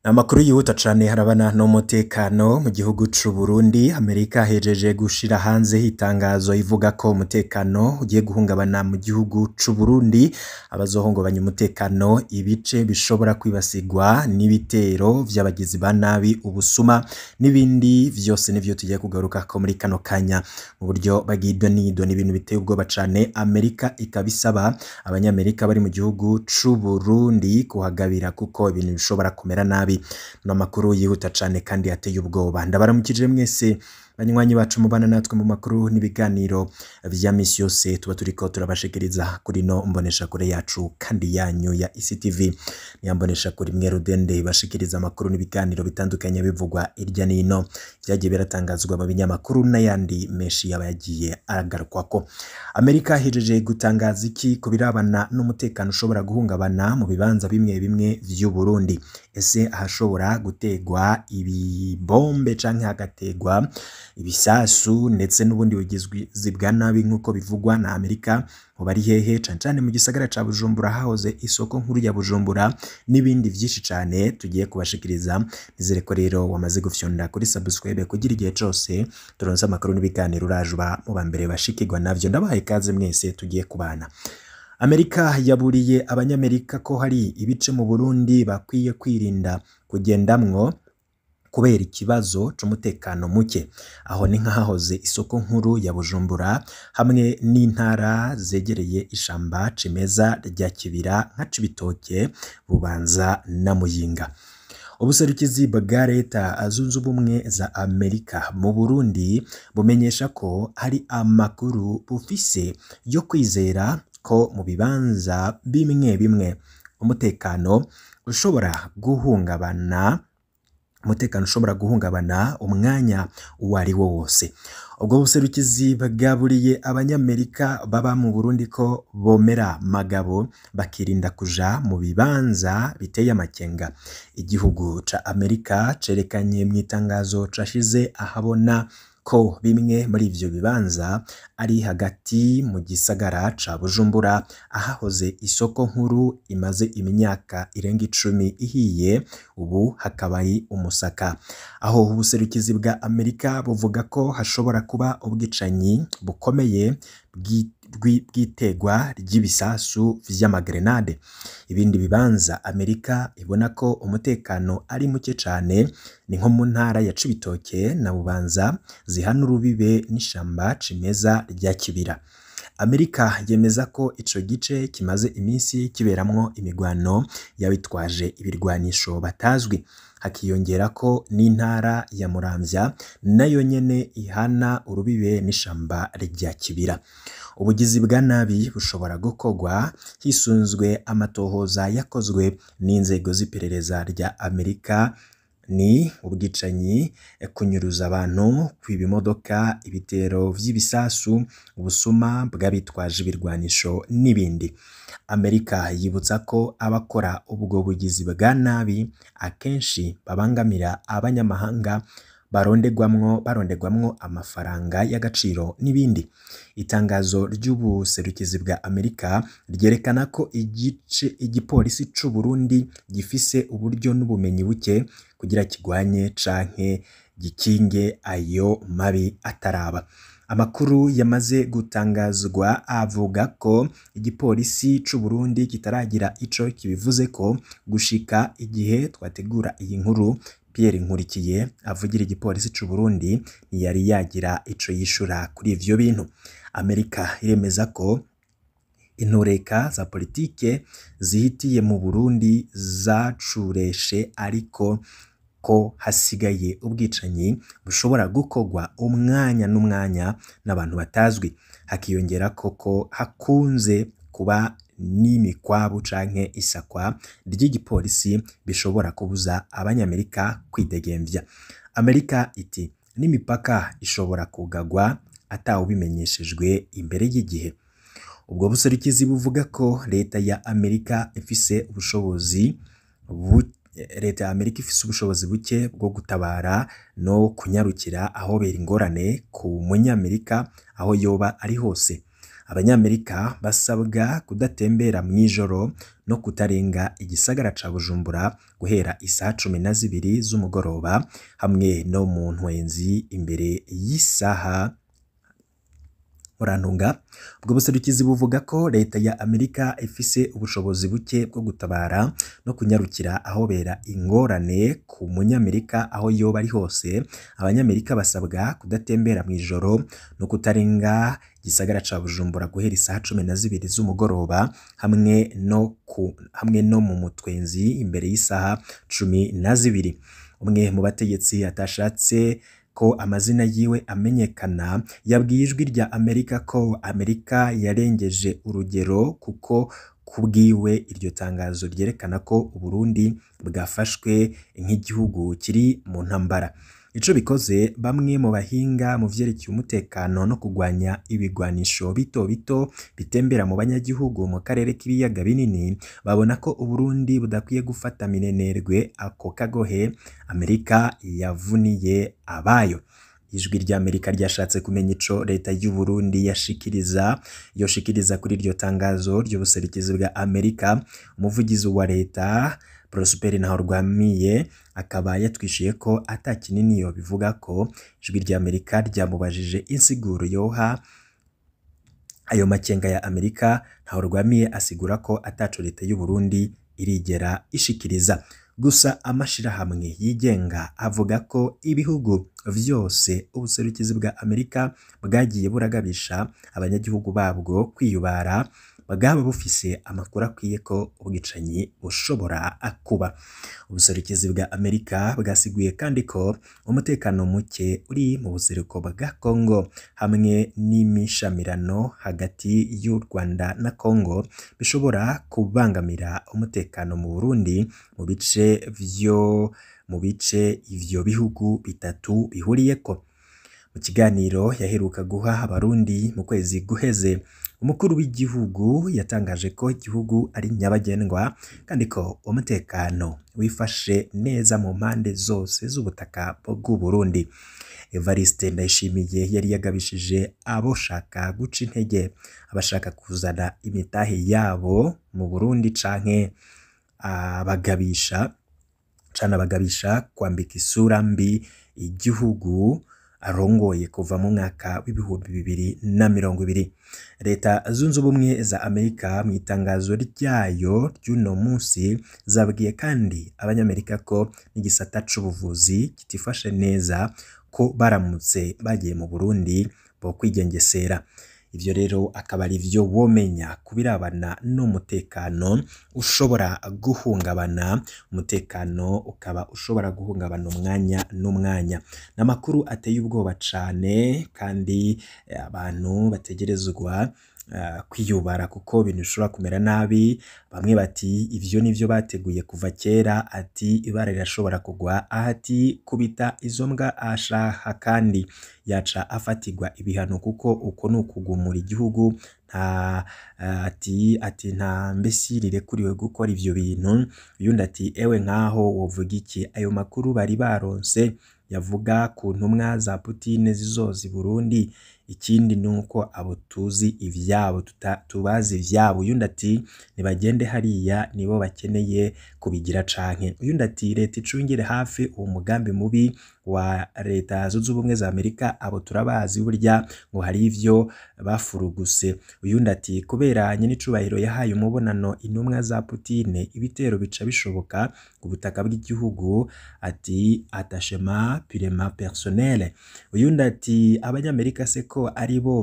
Amakuru yihuta cane harabana n'umutekano mu gihugu c'u Burundi. Amerika hejeje gushira hanze itangazo ivuga ko umutekano ugiye guhungabana mu gihugu c'u Burundi, abazohungabanya umutekano, ibice bishobora kwibasigwa n'ibitero vy'abagizi ba nabi, ubusuma n'ibindi vyose nivyo tugiye kugarukako muri kano kanya mu buryo bw'idonido. Ni ibintu biteye ubwoba cane. Amerika ikaba isaba abanyamerika bari mu gihugu c'u Burundi kuhagabira kuko ibintu bishobora kumera nabi. Ni amakuru yihuta cane kandi ateye ubwoba. Ndabaramukije mwese banywanyi bacu mubana natwe mu makuru n'ibiganiro vya misi yose tuba turiko turabashikiriza kuri no mboneshakure yacu kandi yanyu ya ICTV. Ni mboneshakure imwe rudende ibashikiriza amakuru n'ibiganiro bitandukanye bivugwa irya nino, vyagiye biratangazwa mu binyamakuru n'ayandi menshi yaba yagiye aragarukwako. Amerika ihejeje gutangaza iki ku birabana n'umutekano ushobora guhungabana mu bibanza bimwe bimwe vy'u Burundi? Ese ahashobora gutegwa ibibombe canke hagategwa ibisasu ndetse n'ubundi bugizi bwa nabi nk'uko bivugwa na Amerika hoba ari hehe? Cane cane mu gisagara ca Bujumbura hahoze isoko nkuru ya Bujumbura n'ibindi vyinshi cane tugiye kubashikiriza. Nizere ko rero wamaze gufyonda kuri subscribe kugira igihe cose turonse amakuru n'ibiganiro uraje uba mu ba mbere bashikirwa navyo. Ndabahaye ikaze mwese tugiye kubana. Amerika yaburiye abanyamerika ko hari ibice mu Burundi bakwiye kwirinda kugendamwo kubera ikibazo c'umutekano muke. Aho ni nk'ahahoze isoko nkuru ya Bujumbura hamwe n'intara zegereye ishamba cimeza rya Kibira nka Cibitoke, Bubanza na Muyinga. Ubuserukizi bwa Leta Zunze Ubumwe za Amerika mu Burundi bumenyesha ko hari amakuru bufise yo kwizera ko mu bibanza bimwe bimwe umutekano ushobora guhungabana, umutekano ushobora guhungabana umwanya uwo ari wo wose. Ubwo buserukizi bwaburiye abanyamerika baba mu Burundi ko bomera magabo bakirinda kuja mu bibanza biteye amakenga. Igihugu ca Amerika cerekanye mw'itangazo cashize ahabona ko bimwe muri ivyo bibanza ari hagati mu gisagara ca Bujumbura ahahoze isoko nkuru imaze imyaka irenga 10 ihiye, ubu hakaba ari umusaka. Aho ubuserukizi bwa Amerika buvuga ko hashobora kuba ubwicanyi bukomeye bw'itegwa ry'ibisasu vy'amagrenade. Ibindi bibanza Amerika ibona ko umutekano ari muke cane ni nko mu ntara ya Cibitoke na Bubanza zihana urubibe n'ishamba cimeza rya Kibira. Amerika yemeza ko ico gice kimaze iminsi kiberamwo imigwano y'abitwaje ibirwanisho batazwi, hakiyongera ko n'intara ya Muramvya nayo nyene ihana urubibe n'ishamba rya Kibira. Ubugizi bwa nabi bushobora gukorwa hisunzwe amatohoza yakozwe n'inzego z'iperereza rya Amerika, ni ubwicanyi, kunyuruza abantu, kwiba imodoka, ibitero vy'ibisasu, ubusuma bw'abitwaje ibirwanisho n'ibindi. Amerika yibutsa ko abakora ubwo bugizi bwa nabi akenshi babangamira abanyamahanga barondegwamwo amafaranga y'agaciro n'ibindi. Itangazo ry'ubuserukizi bwa Amerika ryerekana ko igipolisi c'u Burundi gifise uburyo n'ubumenyi buke kugira kigwanye canke gikinge ayo mabi ataraba. Amakuru yamaze gutangazwa avuga ko igipolisi c'u Burundi kitaragira ico kibivuze ko gushika igihe twategura iyi nkuru. Pierre Nkurikiye avugira igipolisi c'u Burundi ntiyari yagira ico yishura kuri ivyo bintu. Amerika iremeza ko intureka za politike zihitiye mu Burundi zacureshe, ariko ko hasigaye ubwicanyi bushobora gukorwa umwanya n'umwanya n'abantu batazwi. Hakiyongera ko hakunze kuba n'imikwabu canke isakwa ry'igipolisi bishobora kubuza abanyamerika kwidegemvya. Amerika iti n'imipaka ishobora kugagwa atawubimenyeshejwe imbere y'igihe. Ubwo buserukizi buvuga ko leta ya Amerika ifise ubushobozi leta ya Amerika ifise ubushobozi buke bwo gutabara no kunyarukira ahobera ingorane ku munyamerika aho yoba ari hose. Abanyamerika basabwa kudatembera mw'ijoro no kutarenga igisagara ca Bujumbura guhera isaha 12 z'umugoroba, hamwe no mu ntwenzi imbere y'isaha. Murantunga, ubwo buserukizi buvuga ko leta ya Amerika ifise ubushobozi buke bwo gutabara no kunyarukira ahobera ingorane ku munyamerika aho yoba ari hose. Abanyamerika basabwa kudatembera mw'ijoro no kutarenga igisagara ca Bujumbura guhera isaha 12 z'umugoroba, hamwe no mu mutwenzi imbere y'isaha 12. Umwe mu bategetsi atashatse ko amazina yiwe amenyekana yabwiye Ijwi rya Amerika ko Amerika yarengeje urugero, kuko kubwiwe iryo tangazo ryerekana ko Uburundi bwafashwe nk'igihugu kiri mu ntambara. Ico bikoze, bamwe mu bahinga mu vyerekeye umutekano no kugwanya ibigwanisho bito bito bitembera mu banyagihugu mu karere k'ibiyaga binini babona ko Uburundi budakwiye gufata minenerwe ako kagohe Amerika yavuniye abayo. Ijwi rya Amerika ryashatse kumenya ico leta y'u Burundi yoshikiriza kuri iryo tangazo ry'ubuserukizi bwa Amerika. Umuvugizi wa leta Prosper Ntahorwamiye akaba yatwishuye ko ata kinini yo bivuga ko. Ijwi rya Amerika ryamubajije insiguro yoha ayo makenga ya Amerika. Ntahorwamiye asigura ko ataco leta y'u Burundi irigera ishikiriza. Gusa amashirahamwe yigenga avuga ko ibihugu vyose ubuserukizi bwa Amerika bwagiye buragabisha abanyagihugu babwo kwiyubara, bwaba bufise amakuru akwiye ko ubwicanyi bushobora kuba. Ubuserukizi bwa Amerika bwasiguye kandi ko umutekano muke uri mu buseruko bwa Congo hamwe n'imishamirano hagati y'u Rwanda na Congo bishobora kubangamira umutekano mu Burundi mu bice ivyo bihugu bitatu bihuriyeko. Mu kiganiro yaheruka guha Abarundi mu kwezi guheze, umukuru w'igihugu yatangaje ko igihugu ari nyabagendwa kandi ko umutekano wifashe neza mu mpande zose z'ubutaka bw'u Burundi. Evariste Ndayishimiye yari yagabishije aboshaka guca intege abashaka kuzana imitahe yabo mu Burundi canke abagabisha kwambika isura mbi igihugu arongoye kuva mu mwaka w'2020. Leta Zunze Ubumwe za Amerika mu itangazo ryayo ry'uno munsi zabwiye kandi abanyamerika ko n'igisata c'ubuvuzi kitifashe neza, ko baramutse bagiye mu Burundi bo kwigengesera. Ivyo rero akaba ari vyo womenya kubirabana n'umutekano ushobora guhungabana, umutekano ukaba ushobora guhungabana umwanya n'umwanya. N'amakuru ateye ubwoba cane kandi abantu bategerezwa kwiyubara kuko ibintu bishobora kumera nabi. Bamwe bati ivyo nivyo bateguye kuva kera, ati ibara rirashobora kugwa, ati kubita izo mbwa ashaha kandi yaca afatirwa ibihano kuko uko nukugumura igihugu, nta ati nta mbesi rirekuriwe gukora ivyo bintu. Uyundi ati ewe nkaho wovuga iki, ayo makuru bari baronse yavuga ku ntumwa za Putin zizoza i Burundi, ikindi nuko abo tuzi ivyabo tubazi ivyabo. Uyundi ati nibagende hariya nibo bakeneye kubigira canke. Uyundi ati leta icungire hafi uwo mugambi mubi wa Leta Zunze Ubumwe za Amerika, abo turabazi burya ngo hari ivyo bafuruguse. Uyundi ati kubera nyenicubahiro yahaye umubonano intumwa za Putin, ibitero bica bishoboka ku butaka bw'igihugu, ati attachement purement personnel. Uyundi ati abanyamerika se ko ari bo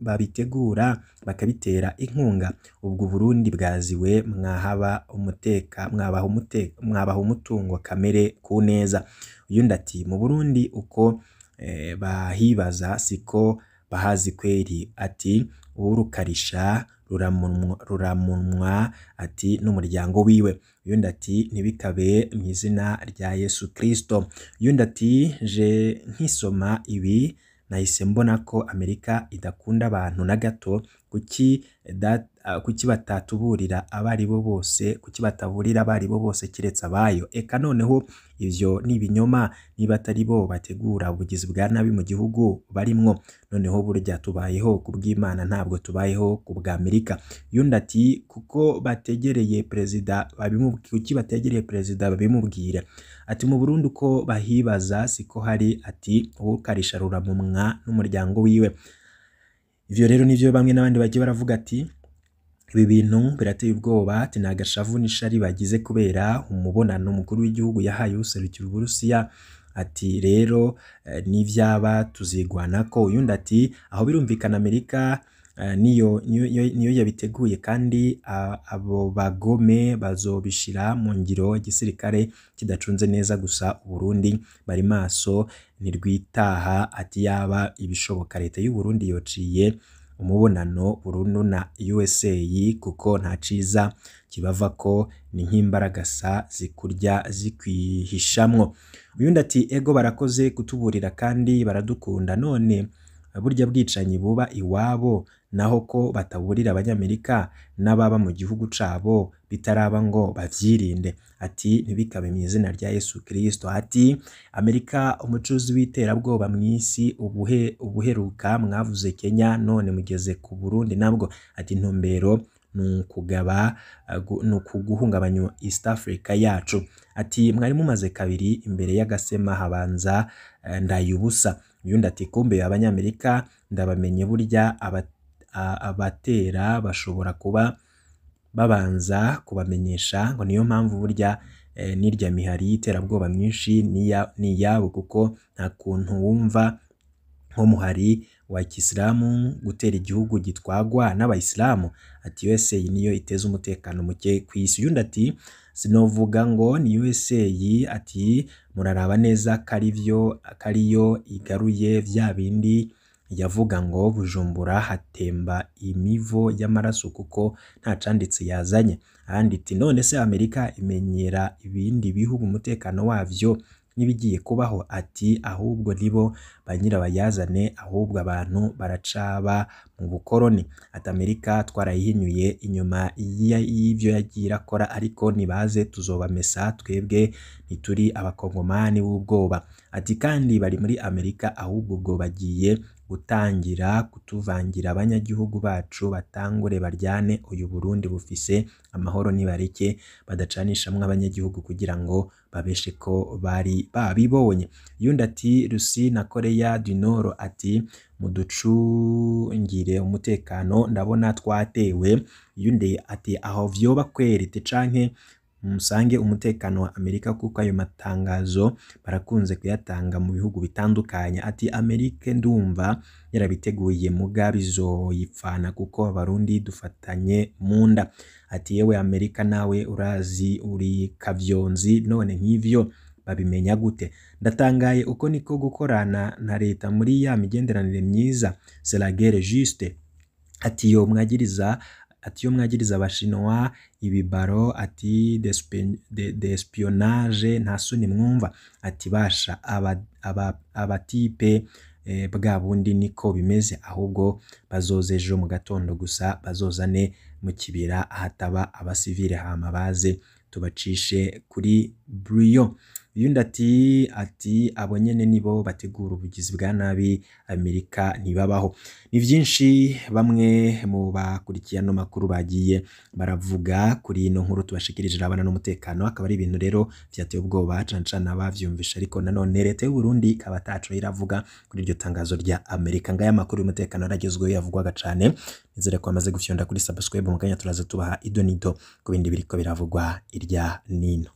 babitegura bakabitera inkunga, ubwo Burundi bwaziwe mwahaba umuteka mwabaha umutungo kamere ku neza. Uyundi ati mu Burundi uko bahibaza siko bahazi kweri, ati urukarisha ruramunwa ati n'umuryango wiwe. Uyundi ati ntibikabe mu izina rya Yesu Kristo. Uyundi ati je nkisoma ibi nahise mbona ko Amerika idakunda abantu na gato, Kuki batatuburira abaribo bose, kuki bataburira abaribo bose kiretse abayo? Eka noneho ivyo ni ibinyoma, niba atari bo bategura ubugizi bwa nabi mu gihugu barimwo. Noneho burya tubayeho ku bw'Imana, ntabwo tubayeho ku bwa Amerika. Yundi ati kuko bategereye perezida babimubwira, kuki bategereye perezida babimubwira? Ati mu Burundi uko bahibaza siko hari, ati uwukarisha ruramumwa n'umuryango wiwe. Ivyo rero nivyo bamwe n'abandi bagiye baravuga ati ibi bintu birateye ubwoba, ati ni agashavu n'ishari bagize kubera umubonano umukuru w'igihugu yahaye userukira Uburusiya. Ati rero n'ivyaba tuzigwanako. Uyundi ati aho birumvikana Amerika niyo yabiteguye, kandi abo bagome bazobishira mu ngiro igisirikare kidacunze neza. Gusa Uburundi bari maso ntirwitaha. Ati yaba ibishoboka leta y'u Burundi yociye umubonano burundu na USA, kuko nta ciza kibavako, ni nk'imbaragasa zikurya zikwihishamwo. Uyundi ati ego barakoze kutuburira kandi baradukunda, none burya bwicanyi buba iwabo naho ko bataburira abanyamerika n'ababa mu gihugu cabo bitaraba ngo bavyirinde. Ati ntibikabe mu izina rya Yesu Kristo. Ati Amerika umucuzi w'iterabwoba mw'isi, ubuheruka mwavuze Kenya none mugeze ku Burundi nabwo. Ati intumbero ni ukuguhungabanya East Africa yacu. Ati mwari mumaze kabiri imbere y'agasema habanza ndayubusa. Uyundi ati kumbe abanyamerika ndabamenye, burya abatera bashobora kuba babanza kubamenyesha, ngo niyo mpamvu burya n'irya mihari y'iterabwoba myinshi ni iyabo, kuko nta kuntu wumva nk'umuhari wa kisilamu gutera igihugu gitwagwa n'abayisilamu. Ati USA niyo iteza umutekano muke ku isi. Uyundi ati sinovuga ngo ni USA, ati muraraba neza karivyo kariyo igaruye vya bindi yavuga ngo Bujumbura hatemba imivo y'amaraso kuko nta canditse yazanye. Ahandi ati none se Amerika imenyera ibindi bihugu umutekano wavyo n'ibigiye kubaho? Ati ahubwo nibo ba nyirabayazane, ahubwo abantu baracaba mu bukoroni. Ati Amerika twarayihinyuye inyuma y'ivyo yagiye irakora, ariko nibaze tuzobamesa, twebwe ntituri abakongomani b'ubwoba. Ati kandi bari muri Amerika, ahubwo ubwo bagiye gutangira kutuvangira abanyagihugu bacu, batangure baryane. Uyu Burundi bufise amahoro, nibareke badacanishamwo abanyagihugu kugira ngo babeshe ko bari babibonye. Yundi ati Rusi na Korea du Nord, ati muducungire umutekano ndabona twatewe. Yundi ati aho vyoba kweri te canke musange umutekano wa Amerika, kuko ayo matangazo barakunze kuyatanga mu bihugu bitandukanye. Ati Amerika ndumva yarabiteguye muga bizoyipfana kuko abarundi dufatanye mu nda. Ati yewe Amerika nawe urazi uri kavyonzi, none nk'ivyo babimenya gute? Ndatangaye, uko niko gukorana na leta muri ya migenderanire myiza, c'est la guerre juste. Ati yo mwagiriza, ati yo mwagiriza abashinwa ibibaro, ati d'espionnage nta soni mwumva. Ati basha abatipe bwa bundi niko bimeze, ahubwo bazoze ejo mu gatondo gusa bazozane mu kibira ahataba abasivile, hama baze tubacishe kuri brouillon. Uyundi ati abo nyene nibo bategura ubugizi bwa nabi, Amerika ntibabaho. Ni vyinshi bamwe mu bakurikiye ano makuru bagiye baravuga kuri ino nkuru tubashikirije abana n'umutekano, akaba ari ibintu rero vyateye ubwoba cane cane abavyumvisha. Ariko nanone leta y'u Burundi ikaba ataco iravuga kuri iryo tangazo rya Amerika. Ngaya makuru y'umutekano aragezweho yavugwaga cane, nizere ko amaze gufyonda kuri subscribe. Mu kanya turaza tubaha idonido ku bindi biriko biravugwa irya nino.